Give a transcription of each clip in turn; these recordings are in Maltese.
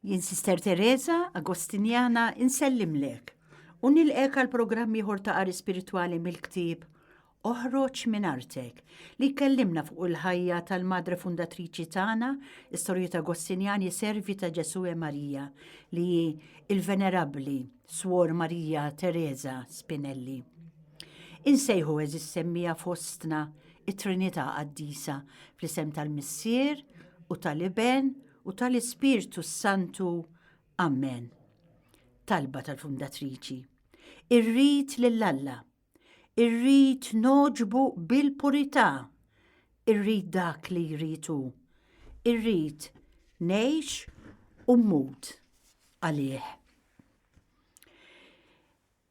Jien Sister Teresa Agostinjana insellimlek u nilqek għal programm ieħor ta' qari spiritwali mill-ktieb Oħroġ minn artek li jkellimna fuq il-ħajja tal-Madre Fundatriċi tagħna, is-Sorijiet Agostinjani Servi ta' Ġesù e Marija, li hi il-Venerabbli Swor Marija Teresa Spinelli. Insejħu eżis semmija fostna it-Trinità Qaddisa fl-isem tal-Missier u tal-Iben u tal-Ispirtu s-Santu. Amen. Talba tal-Fundatriċi. Irrid lil Alla. Irrid nogħġbu bil-purità. Irrid dak li jrid hu. Irrid ngħix u mmut għalih.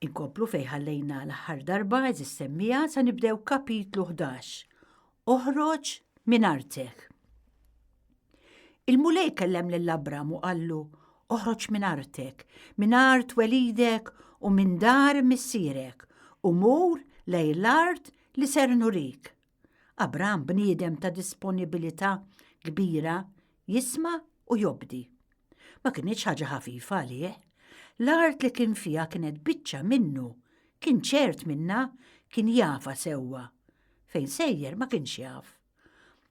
Inkomplu fejn ħallejna l-aħħar darba, eżis semmija, sa nibdew kapitlu 11. Oħroġ minn artek. Il-Mulej kellem lil Abram u qallu, oħroġ minn artek, minn art welidek u minn dar missierek, u mur lejn l-art li ser nurik. Abram bniedem ta' disponibilità kbira jisma' u jobdi. Ma kinitx ħaġa ħafifa għalih. L-art li kien fiha kienet biċċa minnu, kien ċert minnha, kien jafha sewwa. Fejn sejjer ma kienx jaf.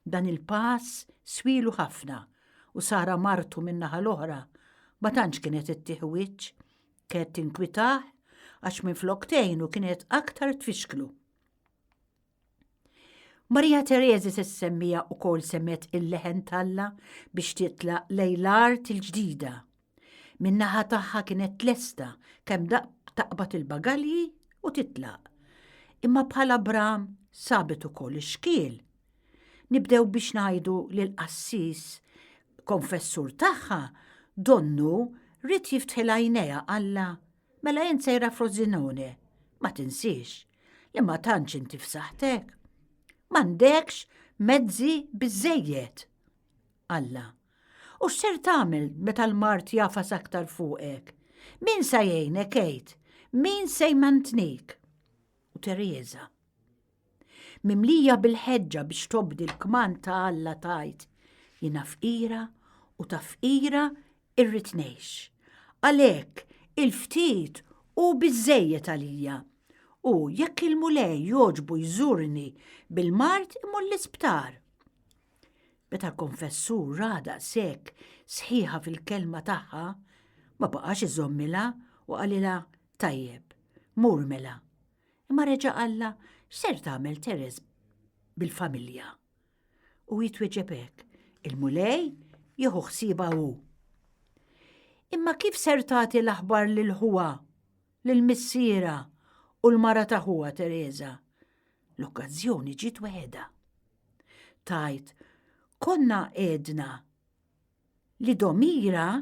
Dan il-pass swielu ħafna u Sara martu min-naħa l-oħra ma tantx kienet ittih wiċċ, kienet tinkwitah għax minflok tgħinu kienet aktar tfixklu. Maria Teresa se semmija wkoll semgħet il-leħen t'Alla biex titlaq lejn l-art il-ġdida. Min-naħa tagħha kienet lesta kemm taqbad il-bagalji u titlaq. Imma bħal Abram sabet ukoll ix-xkiel. Nibdew biex ngħidu li l-qassis konfessur tagħha donnu ried jiftħilha għajnejha qallha Mela int sejra Frosinone, ma tinsiex li ma tantx inti f'saħħtek. M'għandekx mezzi biżejjed. Alla. U x'ser tagħmel meta l-mard jafas aktar fuqek? Min sa jgħinek għid? Min se jmantnik? U Teresa. Mimlija bil-ħeġġa biex tobdi l-kmand ta' Alla tgħid, Jiena fqira u ta' fqira irrid ngħix. Għalhekk il-ftit hu biżżejjed għalija. U jekk il-Mulej jogħġbu jżurni bil-mard immur l-isptar. Meta l-konfessur ra daqshekk sħiħa fil-kelma tagħha, ma baqax iżommilha u qalilha, Tajjeb, mur mela. Imma reġa' qallha, x'ser tagħmel Tereż bil-familja? U hi twieġeb hekk, il-Mulej jieħu ħsiebha hu. Imma kif ser tagħti l-aħbar lil ħuha, lil missierha u l-mara ta' ħuha Tereża? L-okkażjoni ġiet weħedha. Tajt, konna għedna Li Domira,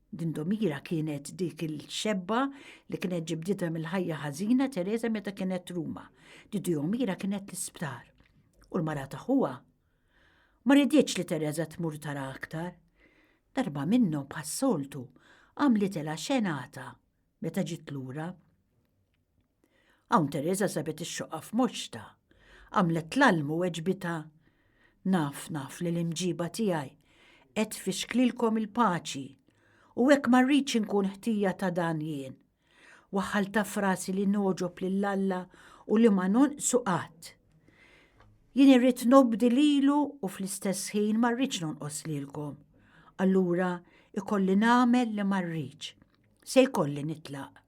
din Domira kienet dik il-xebba li kienet ġibditha mill-ħajja ħażina Teresa meta kienet Ruma. Di Domira kienet l-isptar. U l-mara ta' ħuha ma ridietx li Teresa tmur tara aktar. Darba minnhom bħas-soltu għamlitilha xenata meta ġiet lura. Hawn Teresa sabet ix-xoqqa f'moxtha. Għamlet l-almu u weġbitha, Naf, naf li l-imġiba tiegħi qed tfixklilkom il-paċi, u hekk ma rridx inkun ħtija ta' dan jien. Waħħaltha f'rasi li nogħġob lil Alla u li ma nonqsu qatt. Jien irrid nobdi lilu u fl-istess ħin ma rridx nonqos lilkom. Allura ikolli nagħmel li ma rridx. Se jkolli nitlaq.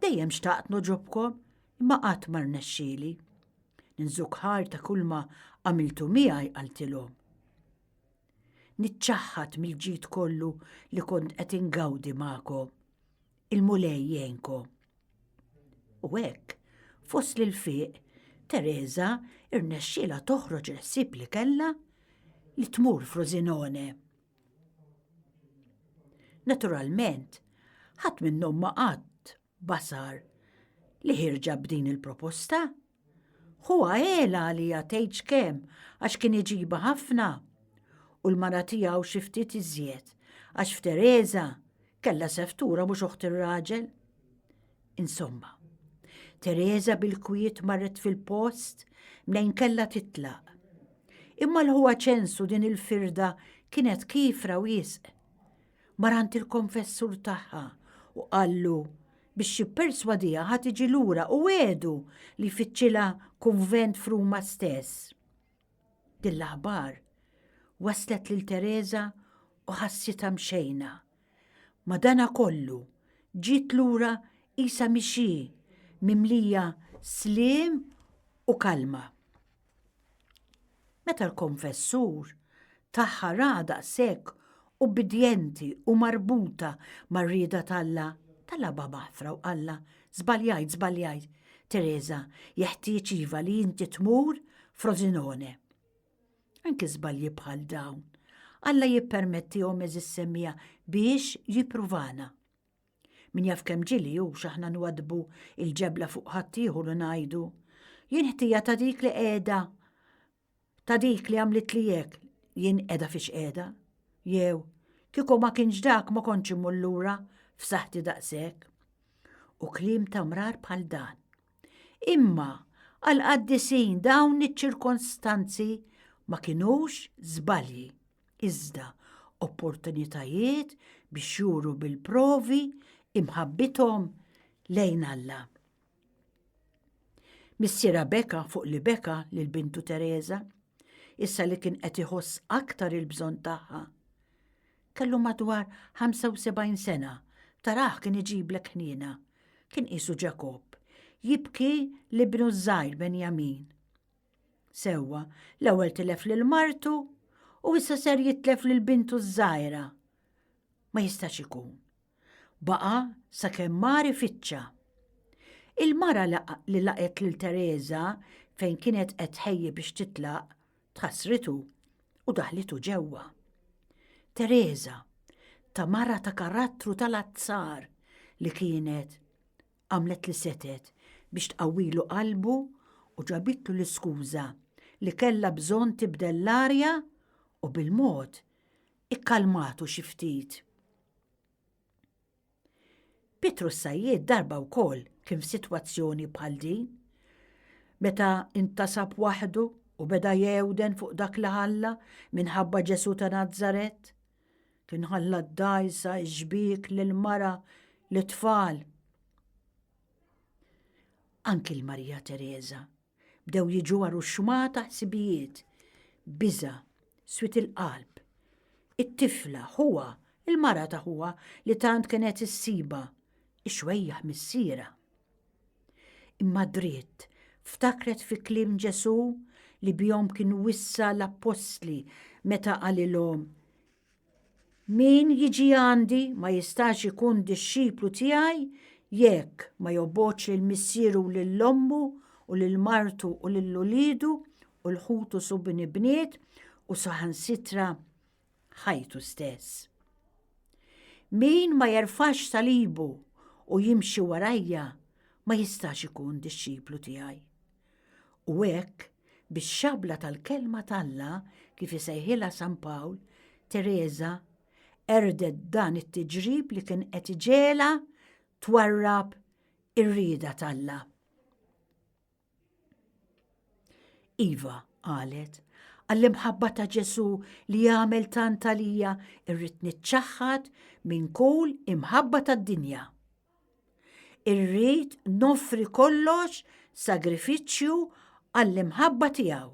Dejjem xtaqt nogħġobkom, imma qatt ma rnexxieli. Ninżuk ħar ta' kulma għamiltu miegħi qaltilhom. Niċċaħħad mill-ġid kollu li kont qed ingawdi magħkom. Il-Mulej jgħinkom. U hekk, fost l-ilfiq, Teresa irnexxielha toħroġ il-ħsieb li kellha li tmur Frosinone. Naturalment, ħadd minnhom ma qatt basar li ħirġa b'din il-proposta. Ħuha għela għalija tgħidx kemm għax kien iġibha ħafna. U l-mara tiegħu xi ftit iżjed għax f'Tereża kellha seftura mhux oħt ir-raġel. Insomma, Tereża bil-kwiet marret fil-post mnejn kellha titlaq. Imma l-ħuha ċensu din il-firda kienet kiefra wisq. Mar għand il-konfessur tagħha u qallu biex jipperswadiha ħa tiġi lura u wiegħdu li jfittxilha kunvent f'Ruma stess. Din l-aħbar waslet lil Tereża u ħassitha mxejna. Madanakollu, ġiet lura qisha mhix hi, mimlija sliem u kalma. Meta l-konfessur tagħha ra daqshekk ubbidjenti u marbuta mar-rieda t'Alla, talabha maħfra u qallha, Żbaljajt, żbaljajt, Tereża, jeħtieġ iva li inti tmur Frosinone. Anki żbalji bħal dawn, Alla jippermettihom għeżież semmiegħa biex jippruvana. Min jaf kemm ġieli hux aħna nwaddbu il-ġebla fuq ħaddieħor u ngħidu, jien ħtija ta' dik li qiegħda ta' dik li għamlitli hekk, jien qiegħda fiex qiegħda. Jew, kieku ma kienx dak ma kontx immur lura f'saħħti daqshekk. U kliem ta' mrar bħal dan. Imma għall-qaddisin dawn iċ-ċirkonstanzi ma kinux żbalji, iżda opportunitajiet biex juru bil-provi imħabbithom lejn Alla. Missierha beka fuq li beka lil bintu Tereża, issa li kien qed iħoss aktar il-bżonn tagħha. Kellu madwar 75 sena, tarah kien iġiblek ħniena. Kien qisu Ġakobb, jibki 'l ibnu ż-żgħir Benjamin. Sewwa, l-ewwel tilef lil martu u issa ser jitlef lil bintu ż-żgħira. Ma jistax ikun. Baqa' sakemm mar ifittxa. Il-mara li laqgħet lil Tereża fejn kienet qed tħejji biex titlaq tħassritu u daħlitu ġewwa. Tereża, ta' mara ta' karattru tal-azzar li kienet, għamlet li setgħet biex tqawwilu qalbu u ġabitlu l-iskuża li kellha bżonn tibdel l-arja u bil-mod ikkalmatu xi ftit. Pietru s-Sajjied darba wkoll kien f'sitwazzjoni bħal din. Meta intasab waħdu u beda jewden fuq dak li ħalla minħabba Ġesù ta' Nazaret. Kien ħalla d-dgħajsa, ix-xbiek, lill-mara, lit-tfal. Anki l-Marija Tereża Bdew jiġuha ruxxmata ħsibijiet, biża', swied il-qalb. It-tifla, ħuha, il-mara ta' ħuha li tant kienet issibha, ixwejjaħ missierha. Imma dritt ftakret fi kliem Ġesù li bihom kien wissa l-appostli meta qalilhom Min jiġi għandi ma jistax ikun dixxiplu tiegħi jekk ma jobgħodx lil missieru u lil ommu u lil martu u lil uliedu u 'l ħutu subien bniet u saħansitra ħajtu stess. Min ma jerfax salibu u jimxi warajja ma jistax ikun dixxiplu tiegħi. U hekk, bix-xabla tal-Kelma t'Alla, kif isejħilha San Pawl, Tereża qerdet dan it-tiġrib li kien qed iġegħelha twarrab ir-rieda t'Alla. Iva, qalet, għall-imħabba ta' Ġesù li għamel tant għalija irrid niċċaħħad minn kull imħabba tad-dinja. Irrid noffri kollox sagrifiċċju għall-imħabba tiegħu.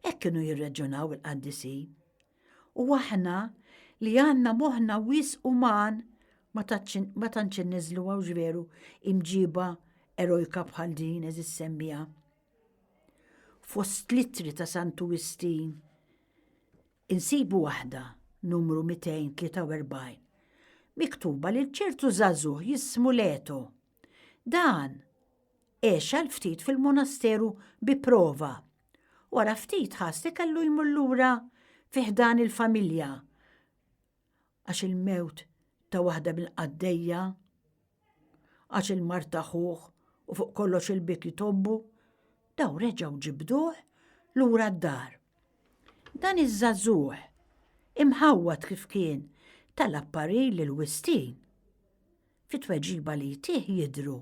Hekk kienu jirraġunaw il-qaddisin. U aħna li għandna moħħna wisq uman ma tantx inniżlu hawnx veru imġiba erojka bħal din eżis semmija. Fost l-ittri ta' Santu Wistin Insibu waħda, numru 243, miktuba lil ċertu żagħżugħ jismu Leto. Dan għex għal ftit fil-monasteru bi prova. Wara ftit ħass li kellu jmur lura fi ħdan il-familja għax il-mewt ta' waħda mill-qaddejja, għax il-mart ta' ħuh u fuq kollox il-biki tobbu, daw reġgħu ġibduh lura d-dar. Dan iż-żagħżugħ, imħawwad kif kien, talab parir lil Wistin. Fit-tweġiba li jtih jidhru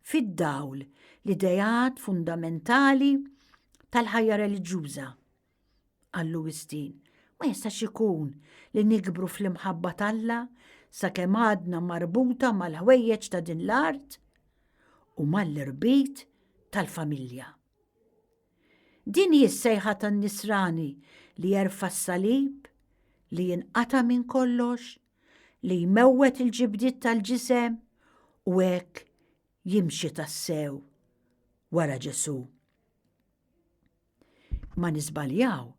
fid-dawl l-ideat fundamentali tal-ħajja reliġjuża. Qallu Wistin. Ma jistax ikun li nikbru fl-imħabba t'Alla sakemm għadna marbuta mal-ħwejjeġ ta' din l-art u mal-irbit tal-familja. Din hi s-sejħa tan-Nisrani li jerfa' s-salib, li jinqata' minn kollox, li jmewwet il-ġibdiet tal-ġisem u hekk jimxi tassew wara Ġesù. Ma niżbaljaw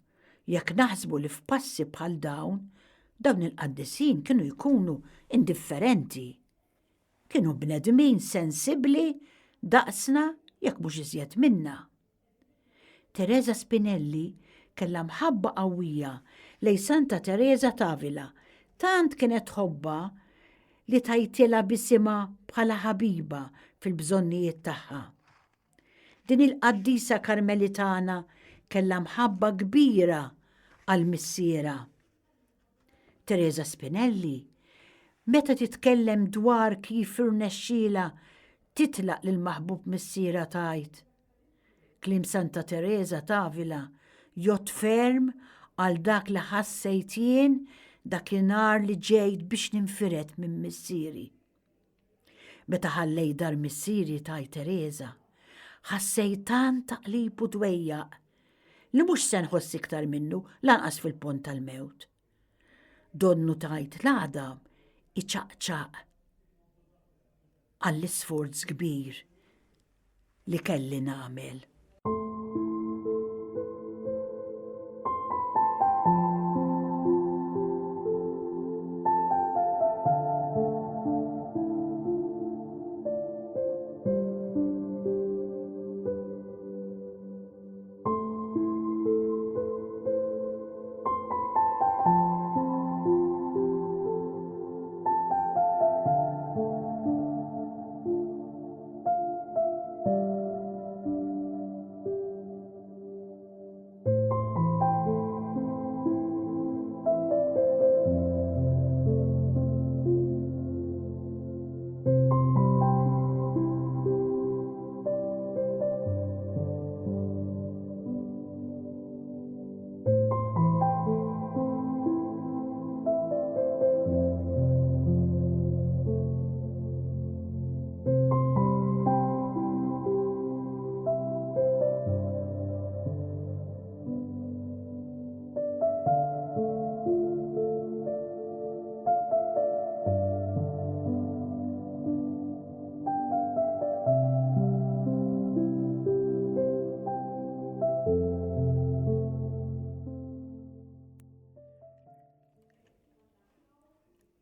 jekk naħsbu li f'passi bħal dawn, dawn il-qaddisin kienu jkunu indifferenti. Kienu bnedmin sensibbli daqsna jekk mhux iżjed minna. Teresa Spinelli kellha mħabba qawwija lejn Santa Tereża t'Avila, tant kienet tħobbha li tgħajtilha b'isimha bħala ħabiba fil-bżonnijiet tagħha. Din il-qaddisa Karmelitana kellha mħabba kbira għal missierha. Teresa Spinelli, meta titkellem dwar kif irnexxielha titlaq lill-maħbub missierha tgħid, Kliem Santa Tereża t'Avila jgħodd ferm għal dak li ħassejt jien dakinhar li ġejt biex ninfired minn missieri. Meta ħallejt dar missieri tgħid Tereża, ħassejt tant taqlib u dwejjaq li mhux se nħoss iktar minnu lanqas fil-pont tal-mewt. Donnu tgħid l-għadam iċaqċaq għall-isforz kbir li kelli nagħmel.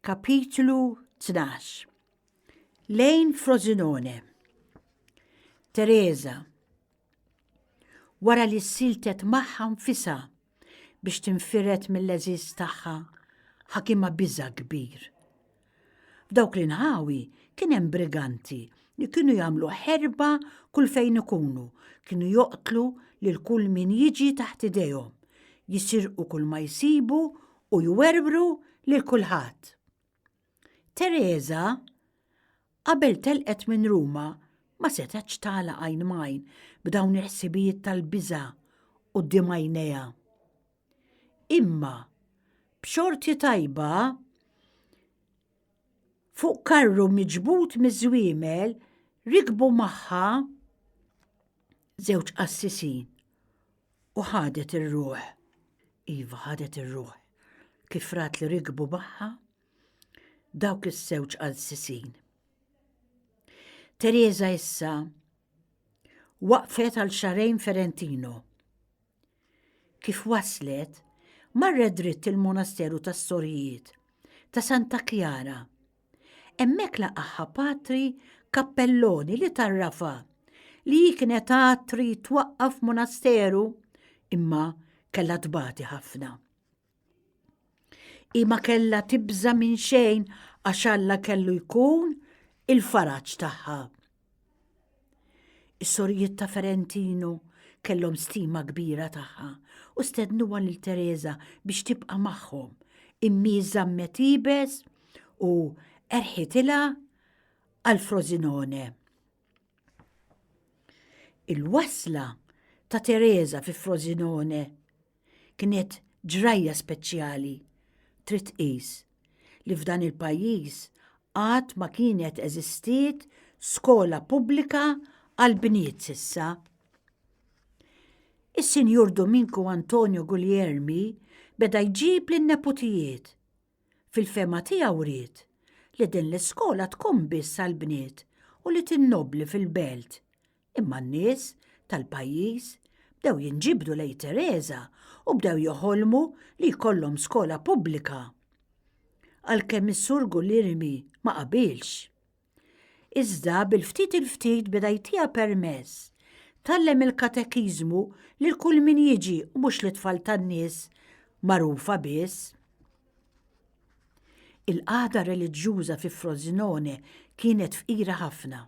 Kapitlu 12 Lejn Frosinone Teresa Wara li ssiltet magħha nfisha biex tinfired mill-għeżież tagħha ħakimha biża' kbir. F'dawk l-inħawi kien hemm briganti li kienu jagħmlu ħerba kull fejn ikunu, kienu joqtlu lil kull min jiġi taħt idejhom, jisirqu kull ma jsibu u jwerwru lil kulħadd. Tereża, qabel telqet minn Ruma, ma setgħetx tagħlaq għajn m'għajn b'dawn il-ħsibijiet tal-biża' quddiem għajnejha. Imma, b'xorti tajba, fuq karru miġbud miż-żwiemel rikbu magħha żewġ qassisin u ħadet ir-ruħ. Iva ħadet ir-ruħ. Kif rat li rikbu magħha dawk iż-żewġ qassisin. Teresa issa waqfet għal xarejn Ferentino. Kif waslet, marret dritt il-monasteru tas-sorijiet ta' Santa Chiara. Hemmhekk laqagħha Patri Cappelloni li tgħarrafha li hi kienet għad trid twaqqaf monasteru imma kellha tbati ħafna. Hi ma kellha tibża' minn xejn għax Alla kellu jkun il-faraġ tagħha. Is-sorijiet ta' Ferentino kellhom stima kbira tagħha u stednuha lil Tereża biex tibqa' magħhom. Imma hi żammet iebes u erħitilha għal Frosinone. Il-wasla ta' Tereża fi Frosinone kienet ġrajja speċjali, trid tqis li f'dan il-pajjiż qatt ma kienet eżistiet skola pubblika għall-bniet s'issa. Is-Sinjur Dominku Antonio Guglielmi beda jġib lin-neputijiet. Fil-fehma tiegħu ried li din l-iskola tkun biss għall-bniet u li tinnobbli fil-belt. Imma n-nies tal-pajjiż bdew jinġibdu lejn Tereża u bdew joħolmu li jkollhom skola pubblika. Għalkemm is-Sur Gullirmi ma qabilx. Iżda bil-ftit il-ftit beda jtiha permess tgħallem il-katekiżmu lil kull min jiġi u mhux lit-tfal tan-nies magħrufa biss. Il-qagħda reliġjuża fi Frosinone kienet fqira ħafna,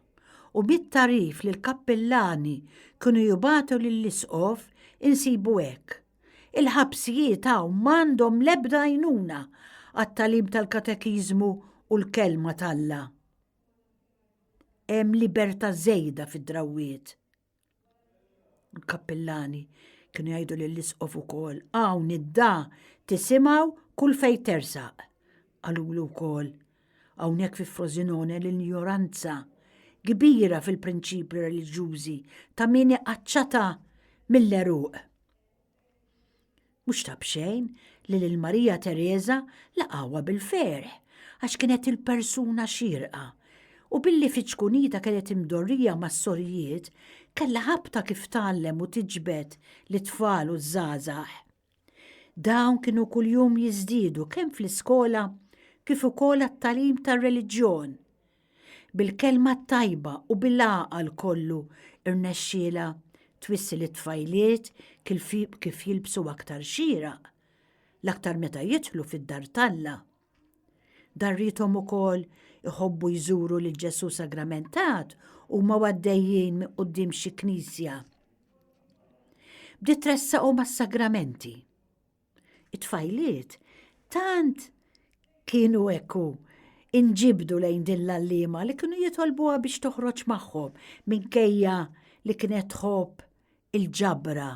u mit-tagħrif li l-kappillani kienu jibagħtu lill-isqof insibu hekk, Il-ħabsijiet hawn m'għandhom l-ebda għajnuna għat-tagħlim tal-katekiżmu u l-kelma t'Alla. Hemm libertà żejda fid-drawwiet. Il-kappillani kienu jgħidu lill-isqof ukoll, hawn id-da tisimgħu kull fejn tersaq. Qalulu wkoll, hawnhekk fi Frosinone l-injoranza kbira fil-prinċipji reliġjużi ta' min iqaċċatha mill-għeruq. Mhux ta' b'xejn li lil Marija Tereża laqgħuha bil-ferħ għax kienet il-persuna xierqa u billi fi ċkunitha kienet imdorrija mas-sorijiet kellha ħabta kif tgħallem u tiġbed lit-tfal u ż-żgħażagħ. Dawn kienu kuljum jiżdiedu kemm fl-iskola kif ukoll għat-tagħlim tar-reliġjon. Bil-kelma t-tajba u bil-għaqal kollu rnexxielha twissi lit-tfajliet kif jilbsu aktar xieraq, l-aktar meta jidħlu fid-dar t'Alla. Darriethom ukoll iħobbu jżuru lil Ġesù Sagramentat huma u għaddejjin minn quddiem xi knisja. Bdiet tressaqhom għas-sagramenti. It-tfajliet tant kienu hekk u inġibdu lejn din l-għalliema li kienu jitolbuha biex toħroġ magħhom minkejja li kienet tħobb il-ġabra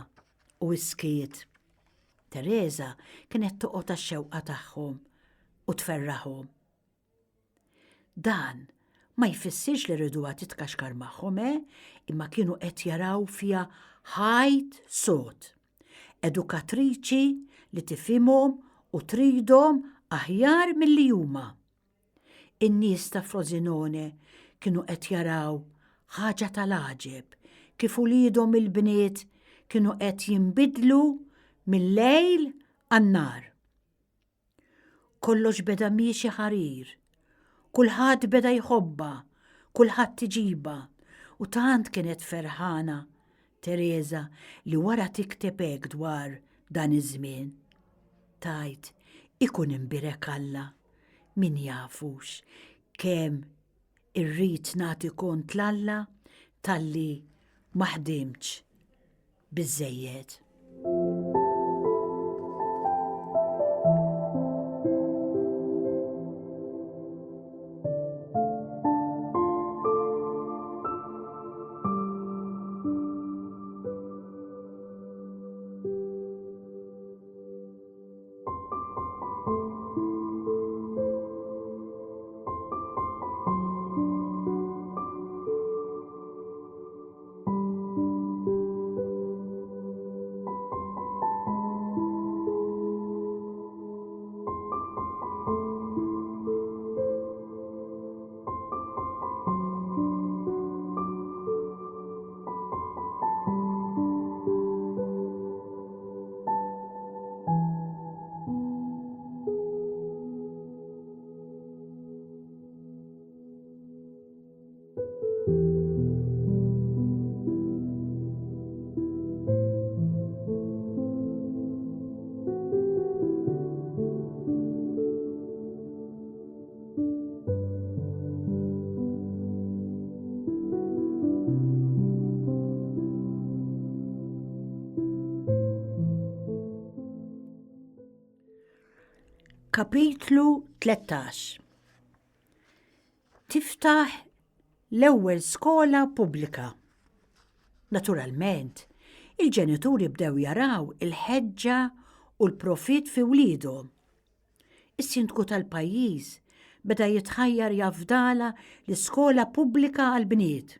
u s-skiet. Tereża kienet toqgħod għax-xewqa tagħhom u tferraħhom. Dan ma jfissirx li riduha titkaxkar magħhom, eh, imma kienu qed jaraw fiha ħajt sod. Edukatriċi li tifhimhom u tridhom aħjar milli huma. In-nies ta' Frosinone kienu qed jaraw ħaġa tal-għaġeb kif uliedhom il-bniet kienu qed jinbidlu mil-lejl għan-nhar. Kollox beda miexi ħarir. Kulħadd beda jħobbha, kulħadd iġibha, u tant kienet ferħana Tereża li wara tikteb hekk dwar dan iż-żmien. Tgħid, ikun imbierek Alla, min jafux kemm irrid nagħti kont 'l Alla talli ma ħdimtx biżżejjed. Kapitlu 13 Tiftaħ l-ewwel skola pubblika. Naturalment, il-ġenituri bdew jaraw il-ħeġġa u l-profitt fi wliedhom. Is-sindku tal-pajjiż beda jitħajjar jafdalha l-iskola pubblika għall-bniet.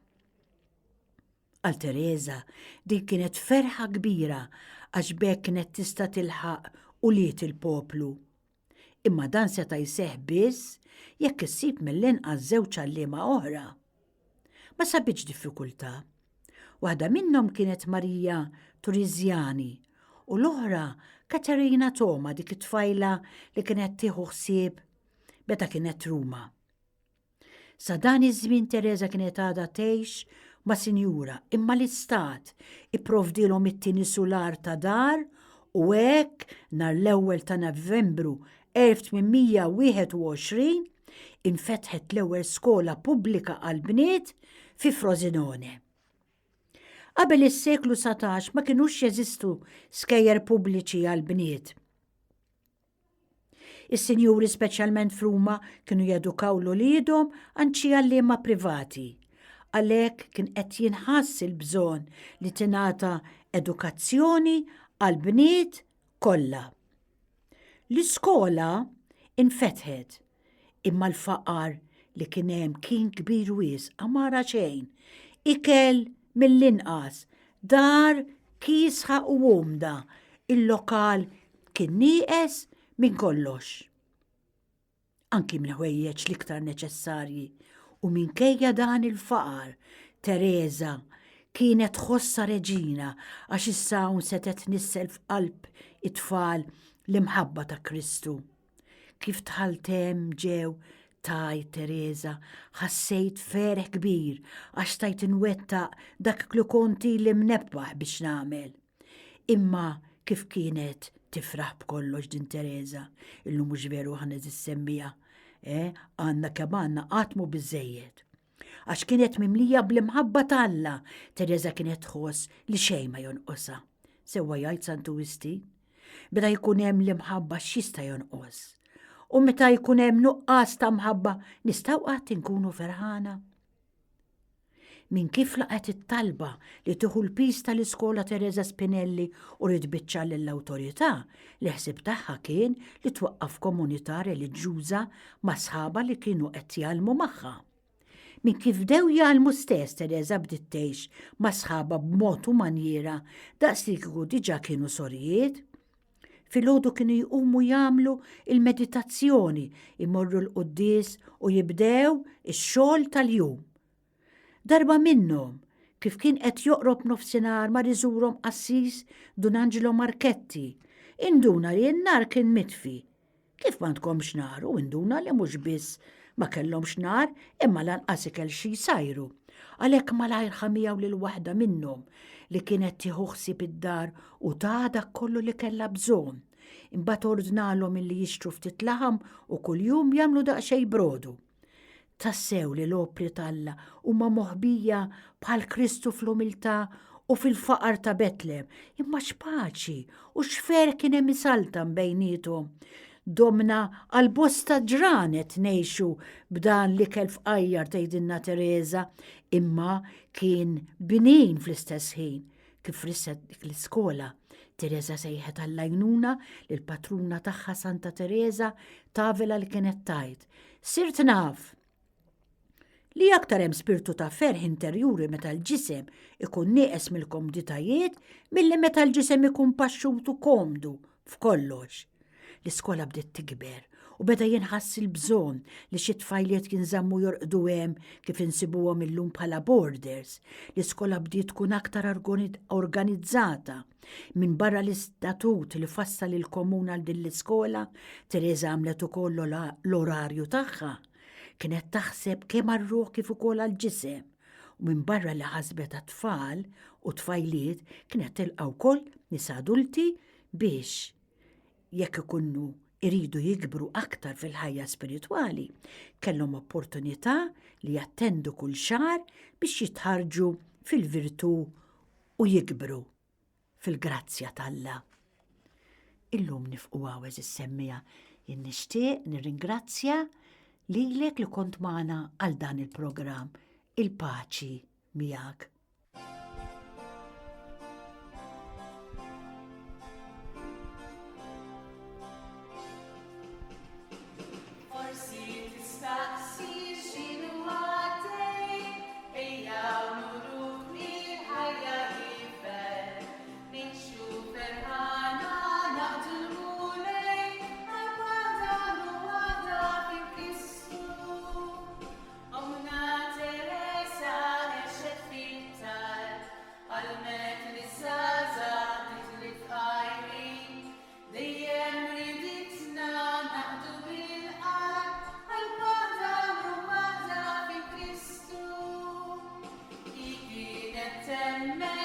Għal Tereża din kienet ferħa kbira għax b'hekk kienet tista' tilħaq ulied il-poplu. Imma dan seta' jseħħ biss jekk issib mill-inqas żewġ għalliema oħra. Ma sabitx diffikultà. Waħda minnhom kienet Marija Turiżjani u l-oħra Katerina Toma dik it-tfajla li kienet tieħu ħsieb meta kienet Ruma. Sa dan iż-żmien Tereża kienet għadha tgħix ma' sinjura imma l-istat ipprovdielhom it-tieni sular ta' dar u hekk nhar l-ewwel ta' Novembru 1821 infetħet l-ewwel skola pubblika għall-bniet fi Frosinone. Qabel is-seklu 19 ma kinux jeżistu skejjer pubbliċi għall-bniet. Is-sinjuri speċjalment f'Ruma kienu jedukaw l-uliedhom għand xi għalliema privati. Għalhekk kien qed jinħass il-bżonn li tingħata edukazzjoni għall-bniet kollha. L-iskola infetħet imma l-faqar li kien hemm kien kbir wisq, għamara xejn, ikel mill-inqas, dar kiesħa u umda, il-lokal kien nieqes minn kollox. Anki minn ħwejjeġ l-iktar neċessarji u minkejja dan il-faqar, Tereża kienet tħossha reġina għax issa hawn setgħet tnissel f'qalb it-tfal l-imħabba ta' Kristu. Kif dħalt hemm ġew tgħid Tereża, ħassejt ferħ kbir għax stajt inwettaq dak li kont ili mnebbaħ biex nagħmel. Imma kif kienet tifraħ b'kollox din Tereża, illum mhux veru aħna semmija, eh, għandna kemm għandna qatt mhu biżejjed. Għax kienet mimlija bl-imħabba t'Alla, Tereża kienet tħoss li xejn ma jonqosha. Sewwa jgħid Santu Wistin, meta jkun hemm l-imħabba x'jista' jonqos? U meta jkun hemm nuqqas ta' mħabba nistgħu qatt inkunu ferħana? Minn kif laqgħet it-talba li tieħu l-piż tal-iskola Teresa Spinelli u ried biċċa lill-awtorità, li ħsieb tagħha kien li twaqqaf komunità reliġjuża ma' sħabha li kienu qed jgħallmu magħha. Minn kif bdew jgħallmu stess Teresa bdiet tgħix ma' sħabha b'mod u manjiera daqs li kieku diġà kienu sorijiet. Filgħodu kienu jqumu jagħmlu il-meditazzjoni, imorru l-quddies u jibdew ix-xogħol tal-jum. Darba minnhom, kif kien qed joqrob nofsinhar mar iżurhom qassis Dun Angelo Marchetti. Induna li n-nar kien mitfi. Kif m'għandkomx nar u induna li mhux biss ma kellhomx nar imma lanqas ikel xi jsajru. Għalhekk malajr ħa miegħu lil waħda minnhom li kienet tieħu ħsieb id-dar u ta dak kollu li kellha bżonn. Imbagħad ordnalhom illi jixtru ftit laħam u kuljum jagħmlu daqsxejn brodu. Tassew li l-opri t'Alla huma moħbija bħal Kristu fl-umiltà u fil-faqar ta' Betlem, imma x'paċi u x'ferħ kien hemm isaltan bejniethom. Domna għal bosta ġranet ngħixu b'dan l-ikel fqajjar tgħidilna Tereża, imma kien bnin fl-istess ħin. Kif risset dik l-iskola, Tereża sejħet għall-għajnuna lill-patruna tagħha Santa Tereża t'Avila li kienet tgħid, Sirt naf li aktar hemm spirtu ta' ferħ interjuri meta l-ġisem ikun nieqes mill-komditajiet milli meta l-ġisem ikun paxxut u komdu f'kollox. L-iskola bdiet tikber u beda jinħass il-bżonn li xi tfajliet jinżammu jorqdu hemm kif insibuhom illum bħala boarders. L-iskola bdiet tkun aktar organizzata. Minn barra l-istatut li fassal il-komun għal din l-iskola, Teresa għamlet ukoll l-orarju tagħha. Kienet taħseb kemm għar-ruħ kif ukoll għall-ġisem. U minn barra li ħasbet għat-tfal u tfajliet kienet tilqa' wkoll nisa adulti biex jekk ikunu iridu jikbru aktar fil-ħajja spiritwali, kellhom opportunità li jattendu kull xahar biex jitħarrġu fil-virtù u jikbru fil-grazzja t'Alla. Illum nifqu hawn għeżież semmiegħa. Jien nixtieq nirringrazzja lilek li kont magħna għal dan il-programm. Il-paċi miegħek. Semmek.